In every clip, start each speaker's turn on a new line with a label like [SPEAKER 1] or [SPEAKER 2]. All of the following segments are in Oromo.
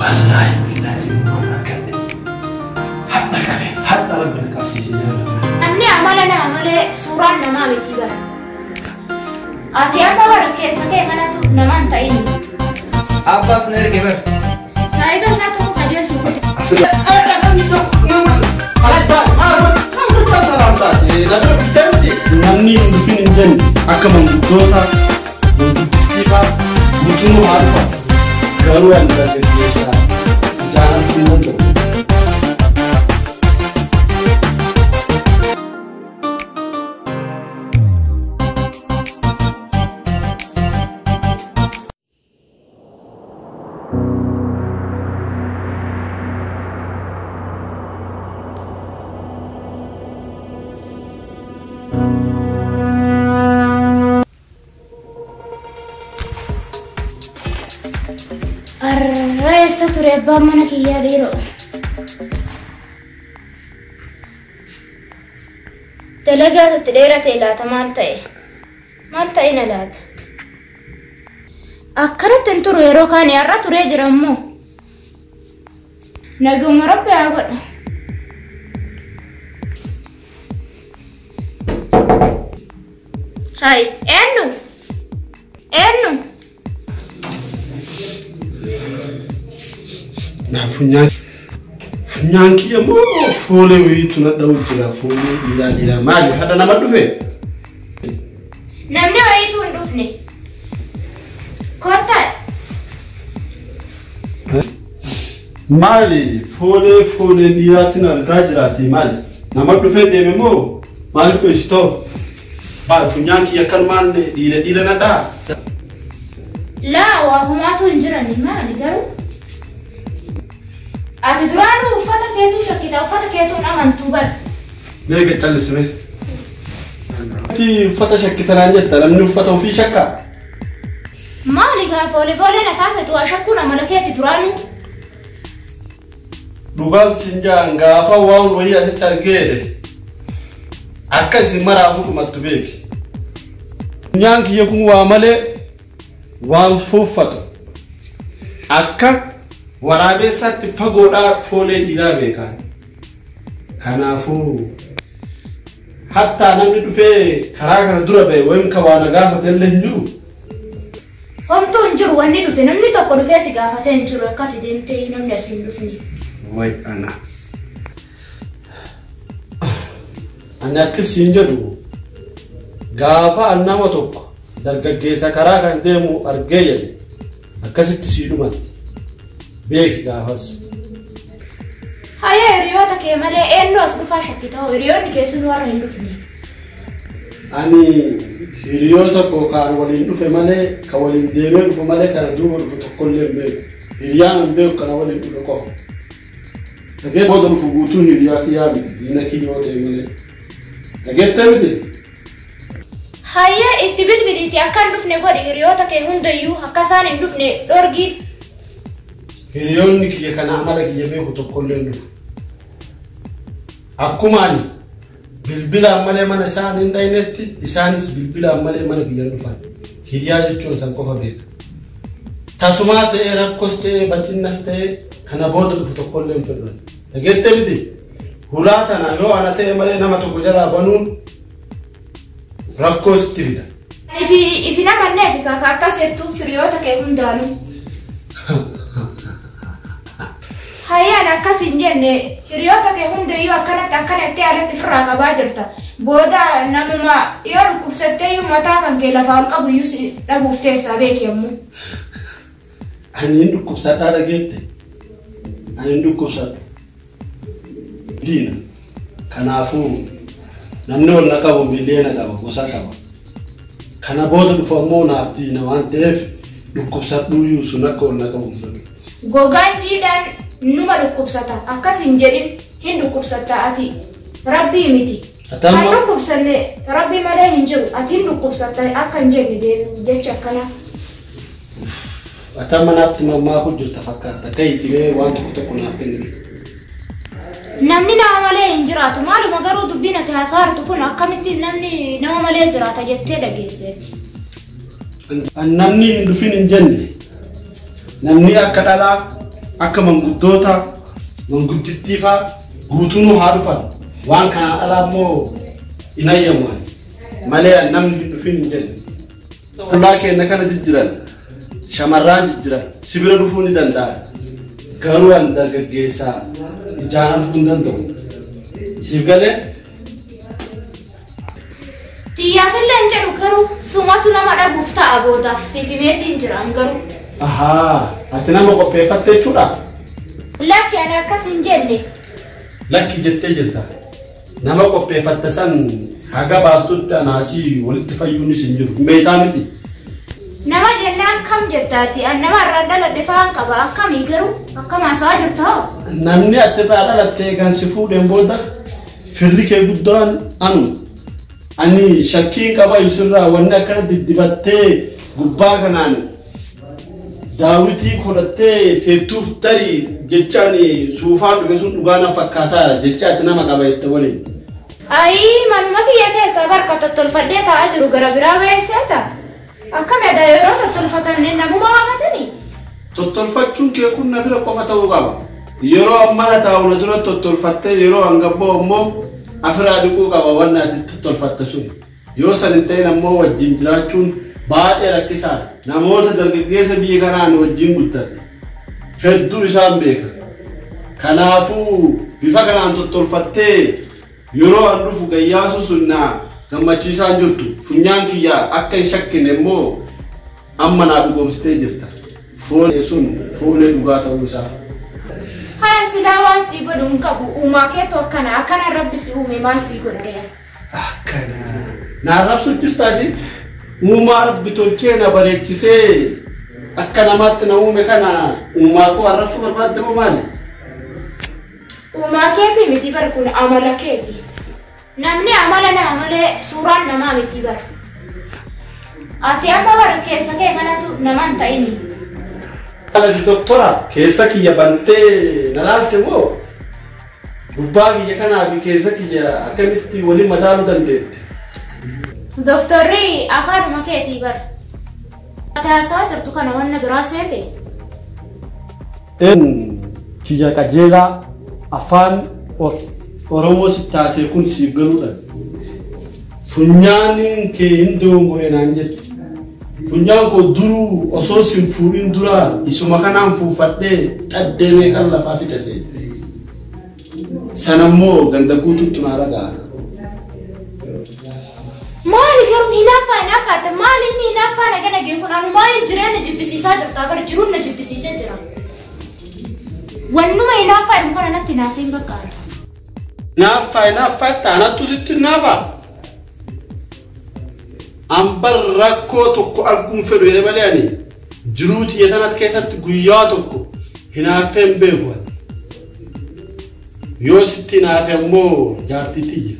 [SPEAKER 1] Wallaahi billaahi waan arganne. Hadha qabe hadha rabbi na qabsiisee jira.
[SPEAKER 2] Namni amala nama malee suuraan namaa miti bara. Ati amma bara keessa kee kanatu nama hin ta'in.
[SPEAKER 3] Abbaatu na erge bara.
[SPEAKER 2] Saayiba isaa tokko qajeelchu.
[SPEAKER 1] Namni hin dhufin hin jenne akka manguddoota manguddittii fa'aa guutuu haa dhufa. Garuu ani dargaggeessa jaalachuu hin danda'u.
[SPEAKER 2] Arra eessa ture abbaan mana kiyyaa dhiiroo? Dalagaa itti dheerate laata maal ta'e? Maal ta'e na laata? Akkanatti hin turu yeroo kaan har'a turee jira immoo. Naguma rabbi haa godhu. Hai, eenyu? Eenyu?
[SPEAKER 1] Naa funyaan kiyya moo foolee wayiitu na dha'u jira foolee dhiiraa dhiiraa maali hadha nama dhufe?
[SPEAKER 2] Namni wayiitu hin dhufne. Kottaa.
[SPEAKER 1] Maali foolee foolee dhiiraatti na argaa jiraate maali? Nama dhufee deeme moo maaliif dhoysitoo? Maali funyaan kiyya akkanumaan dhiira dhiira na dha'a?
[SPEAKER 2] Laa waa homaatu hin jirani maali garuu? Ati duraanuu uffata keetuu shakkita uffata keetuun amantuu bara.
[SPEAKER 1] Mee callisime. Ati uffata shakkitanaan jetta namni uffata ofii shakkaa?
[SPEAKER 2] Maali gaa foolee foolee na taasisu waa shakkuun amala keeti duraanuu.
[SPEAKER 1] Dhugaan siin jaan gaafa waan wayii asitti argeedhe akka isin maraafuu dhumattu beeki. Funyaan kiyya kun waa malee waan fuuffatu akka waraabessaatti fagoodhaa foolee dhiiraa beekan. Kanaafuu hattaa namni dhufee karaa kana dura ba'e wayim ka waa na gaafate illee hin jiru.
[SPEAKER 2] Homtuu hin jiru wanni dhufe namni tokko dhufee si gaafatee hin jiru akka ati deemtee namni as hin dhufne.
[SPEAKER 1] Way ana. Ani akkas hin jedhu gaafa an nama tokko dargaggeessa karaa kan deemu argee jedhe akkasitti sii dhumatti. Beeki gaafas.
[SPEAKER 2] Hayya hiriyoota kee malee eenyu as dhufaa shakkitoo hiriyoonni kee sun warra hin dhufne.
[SPEAKER 1] Ani hiriyoota koo kaan waliin dhufe malee ka waliin deemee dhufu malee kana duuba dhufu tokkollee hin beeku. Hiriyaan hin beeku kana waliin dhufe qofa. Dhagee booda dhufu guutuun hiriyaa kiyyaa miti diina kiyya yoo ta'e malee. Dhageettee miti?
[SPEAKER 2] Hayya itti bilbiliiti akka hin dhufne godhi hiriyoota kee hundayyuu akka isaan hin dhufne dhorgii.
[SPEAKER 1] Hiriyoonni kiyya kana amala kiyya beeku tokkollee hin dhufu. Akkuma ani bilbilaan malee mana isaan hin dhaynetti isaanis bilbilaan malee mana kiyya hin dhufan. Hiriyaa jechuun san qofa beeka. Tasumaa ta'ee rakkos ta'ee bal'innas ta'ee kana booda dhufu tokkollee hin fedhan. Dhageettee miti? Hulaa tana yoo ana ta'e malee nama tokko jalaa banuun rakkoo sitti fida.
[SPEAKER 2] Ifi namanneef kaka akkas jettuuf hiriyoota kee hundaanuu. Hayyaan akkas hin jenne hiriyoota kee hundayyuu akkanatti akkana jettee alatti ofirraa qabaa jirta. Booda namuma yoo dhukkubsattee iyyuu mataa kan kee lafaa ol qabu iyyuu si dhabuuf teessaa beeki yommuu.
[SPEAKER 1] Ani hin dhukkubsadhaa dhageette. Ani hin dhukkubsadhu. Diina. Kanaafuu namni ol na qabu miliyoona qaba gosa qaba. Kana booda dhufu ammoo naaf diina waan ta'eef dhukkubsadhuu iyyuu sun akka ol na qabu hin fedhu.
[SPEAKER 2] Gogaan jiidhaan numa dhukkubsata akkas hin jedhin hin dhukkubsatta ati rabbii miti.
[SPEAKER 1] Ati amma-
[SPEAKER 2] Kan dhukkubsanne rabbii malee hin jiru ati hin dhukkubsatta akka hin jenne deebi'u jecha akkana.
[SPEAKER 1] Ati amma naatti mammaakuu jirta fakkaata. Ka'iitii mee waan tokko tokko naaf kenni.
[SPEAKER 2] Namni nama malee hin jiraatu maaluma garuu dubbiin ati haasa'artu kun akkamitti namni nama malee jiraata jettee dhageesseeti.
[SPEAKER 1] Namni hin dhufin hin jenne namni akka dhalaa Akka manguddoota manguddittii fa'aa guutuun haa dhufan. Waan kanaan alaa immoo hin ayyamu malee namni hin dhufin hin jedhu. Ollaa keenya kana jijjiiran shamarraan jijjiiran sibira dhufuu ni danda'a. Garuu an dargaggeessaa ijaan arguu hin danda'u. Siif galee?
[SPEAKER 2] Xiyyaafillee hin jedhu garuu sumatu nama dhabuuf ta'a boodaaf siif himeetiin jira an garuu.
[SPEAKER 1] Ahaa, ati nama qopheeffatte jechuudha?
[SPEAKER 2] Lakki ani akkas hin jenne.
[SPEAKER 1] Lakki jettee jirta. Nama qopheeffatte san haga baastutti anaasii walitti fayyuunis hin jiru. Beektaa miti.
[SPEAKER 2] Nama jennaan kam jettaati? An nama irraa dhaladhe fa'aan qaba. Akkamii garuu? Akkam haasa'aa jirta hoo?
[SPEAKER 1] Namni ati irraa dhalatte kan si fuudheen booda firri kee guddaan anu. Ani shakkiin qaba isirraa wanni akkana diddibattee gubbaa kanaan daawitii godhattee teettuuf tarii jechaan suufaan dhufe sun dhugaa na fakkaataa jecha ati nama qaba jette waliin.
[SPEAKER 2] Ayii manuma kiyya keessaa barka tottolfadhee taa'aa jiru gara biraa beekseeta. Akkam edda yeroo tottolfatan namuma waamatanii?
[SPEAKER 1] Tottolfachuun kee kun na bira qofa ta'uu qaba. Yeroo ammana taa'u na dura tottolfattee yeroo hangabboo immoo afiraa dhiquu qaba wanni ati tottolfatte sun. Yoo san hin ta'in ammoo wajjin jiraachuun baay'ee rakkisaadha. Namoota dargaggeessa biyya kanaan wajjin guddate hedduu isaan beeka. Kanaafuu bifa kanaan tottolfattee yeroo an dhufu gayyaasu sun na gammachiisaan jirtu. Funyaan kiyya akka hin shakkine immoo amma naa dhugoomsitee jirta. Foolee sun foolee dhugaa ta'uu isaa.
[SPEAKER 2] Haya silaa waan sii godhu hin qabu. Uumaa keetu akkana akkana rabbi si uume maal sii godha ree?
[SPEAKER 1] Akkana. Na arrabsu jirtaa si? Uumaa rabbi tolchee na bareechisee akka namaatti na uume kana uumaa koo arrabsuu barbaadde moo maali?
[SPEAKER 2] Uumaa keetii miti bar kun amala keeti. Namni amala nama malee suuraan namaa miti bar. Ati amma bar keessa kee kanatu nama hin ta'ini.
[SPEAKER 1] Ati doktora keessa kiyya bantee na laalte moo gubbaa kiyya kanaa fi keessa kiyya akkamitti waliin madaaluu dandeette?
[SPEAKER 2] Doktorri afaanuma keetii bar. Ati haasawaa jirtu kana wanna biraa seete?
[SPEAKER 1] Kiyya qajeelaa afaan Oromoo sitti haasa'e kun siif galuudha. Funyaan kee hin dogongore naan jette. Funyaan koo duruu osoo sin fuudhin dura isuma kanaan fuufadhee xaddee meeqan lafaa fixe seete. Sanammoo ganda guutuutti naa ragaa.
[SPEAKER 2] Maali garuu hinaaffaa hinaaffaate maali inni hinaaffaa naga nageen kun anumaa jireenya jibbisiisaa jirta bar jiruun na jibbisiisee jira. Wannuma hinaaffaa hin kana natti naasee hin bakka.
[SPEAKER 1] Hinaaffaa hinaaffaa anattu sitti hinaafaa. Ambar rakkoo tokko arguun fedhu jedhee malee ani jiruu xiyya tanatti keessatti guyyaa tokko hinaaffee hin beeku. Yoo sitti hinaafe ammoo jaartii xiyya.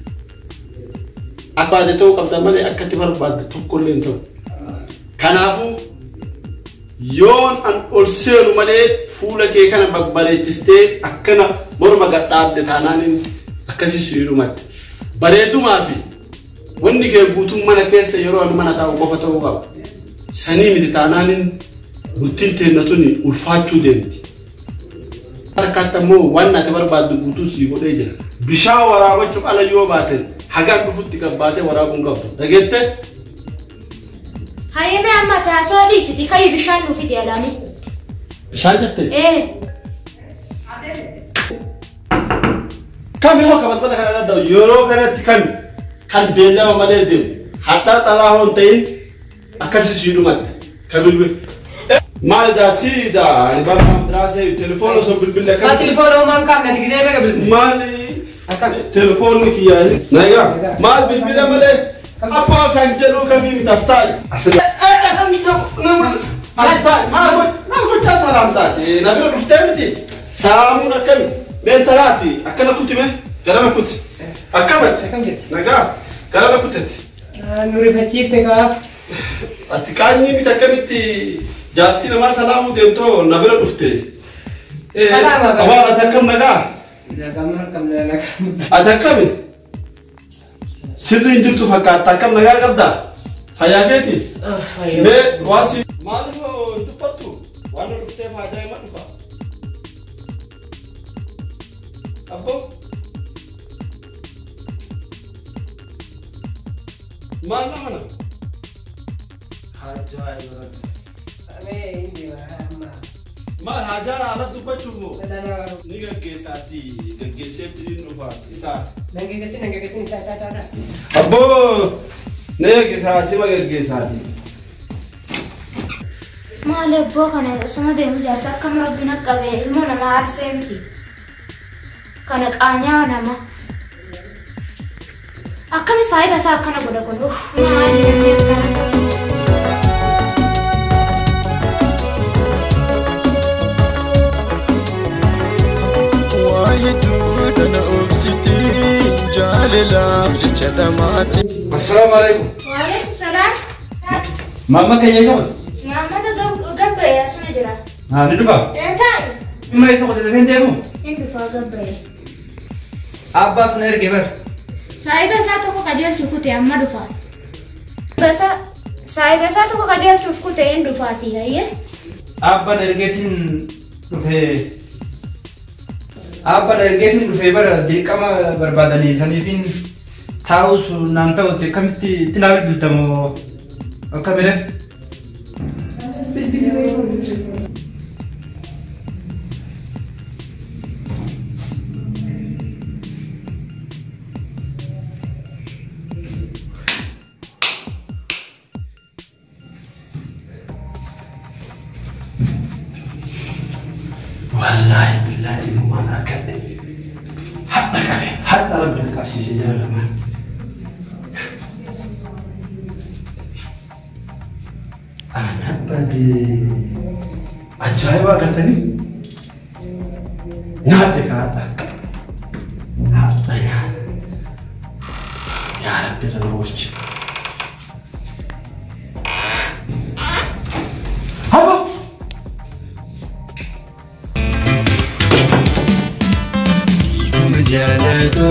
[SPEAKER 1] Akka baate ta'uu qabda malee akka itti barbaadde tokkollee hin ta'u. Kanaafuu yoon an ol seenu malee fuula kee kana babbareechistee akkana morma gadhaabde taanaan akkasii si dhumatti. Bareedumaa fi wanni kee guutuun mana keessa yeroo an mana taa'u qofa ta'uu qaba. Sanii miti taanaan bultiin teenna tuni ulfaachuu deemti. Harkatti ammoo waan ati barbaaddu guutuu sii godhee jira. Bishaan waraabachuuf ala yoo baaten hagaan dhufutti gabbaatee waraabuu hin qabdu. Dhageette?
[SPEAKER 2] Hayyamee amma taasoo dhiisiti kayi bishaan nuu fidi alaami.
[SPEAKER 1] Bishaan jette?
[SPEAKER 2] Ee.
[SPEAKER 1] Kami hoo balbala kana danda'u yeroo kanatti kami kan beellama malee deemu hadhaa xalaa hoo hin ta'in akkasii sii dhumatte kan bilbil. Maali daa sii daa ani balfaan biraa seeyu telefoona osoo bilbille
[SPEAKER 3] Ma telefoona homaan kaafne ati gisee meeqa bilbile?
[SPEAKER 1] Maali
[SPEAKER 3] Akkam?
[SPEAKER 1] telefoonni kiyyaa nagaa maal bilbila malee abbaa kan jedhu kamii miti as taa'e. As taa'e maal gochaa salaam taate na bira dhuftee miti salaamuun akkami meentalaati akkana kuti mee garana kuti akkamati
[SPEAKER 3] Akkam jirti?
[SPEAKER 1] nagaa garana kutetti.
[SPEAKER 3] Nu rifachiifte kaa.
[SPEAKER 1] Ati qaanyii miti akkamitti jaartii namaa salaamuu deemtoo na bira dhufte.
[SPEAKER 3] Salaama bara.
[SPEAKER 1] Abaal ati akkam nagaa?
[SPEAKER 3] Nagaa maal qabna nagaa.
[SPEAKER 1] Ati akkami? Sirriin jirtu fakkaata akkam nagaa qabdaa? Fayyaa keeti? Mee waan si maaliif dubbattu? Waan nu dhufteef haajaa hima dhufa. Maal nama? Ajaa'iba rabbi.
[SPEAKER 3] Mee hin deema amma.
[SPEAKER 1] Maal haajaa ala dubbachuuf moo? Ni gaggeessaati gaggeesseetti ni dhufa isaa.
[SPEAKER 3] Nan gaggeessin taa.
[SPEAKER 1] Abboo nee kaasima gaggeessaati.
[SPEAKER 2] Maal abboo kana osuma deemu jaarsa akkam rabbiin qabee ilmoo namaa aarsee miti. Kana qaanyaa nama. Akkami saayiba isaa akkana godha kun maal namni akkana qabu.
[SPEAKER 4] Assalamu alaikum.
[SPEAKER 2] Waalaikum salam.
[SPEAKER 4] Mama keenya isa qote?
[SPEAKER 2] Maammata gabbaye asuma jira.
[SPEAKER 4] Haa ni dhufa?
[SPEAKER 2] Taa'e.
[SPEAKER 4] Dhimma isa qote dafee hin deemu?
[SPEAKER 2] Hin dhufa gabbaye.
[SPEAKER 4] Abbaatu na erge bara.
[SPEAKER 2] Saayiba isaa tokko qajeelchuuf kute amma dhufa. Saayiba isaa tokko qajeelchuuf kute hin dhufaati hayyee.
[SPEAKER 4] Abbaan ergeetiin dhufee. Abbaan ergeetiin dhufee bara dirqama barbaadanii saniifin taa'us naan ta'utti akkamitti itti naa bilbiltamoo akkamidha?
[SPEAKER 1] Wallaahi billaahi ilmumaan argadhe. Hadha qabe hadha rabbi na qabsiisee jira lamaan. Ana badee ajaa'iba agartanii nyaadhe ka hadha. Hadha nyaadhe. Yaa rabbi irra na oolchi. Habba!
[SPEAKER 5] Jalato,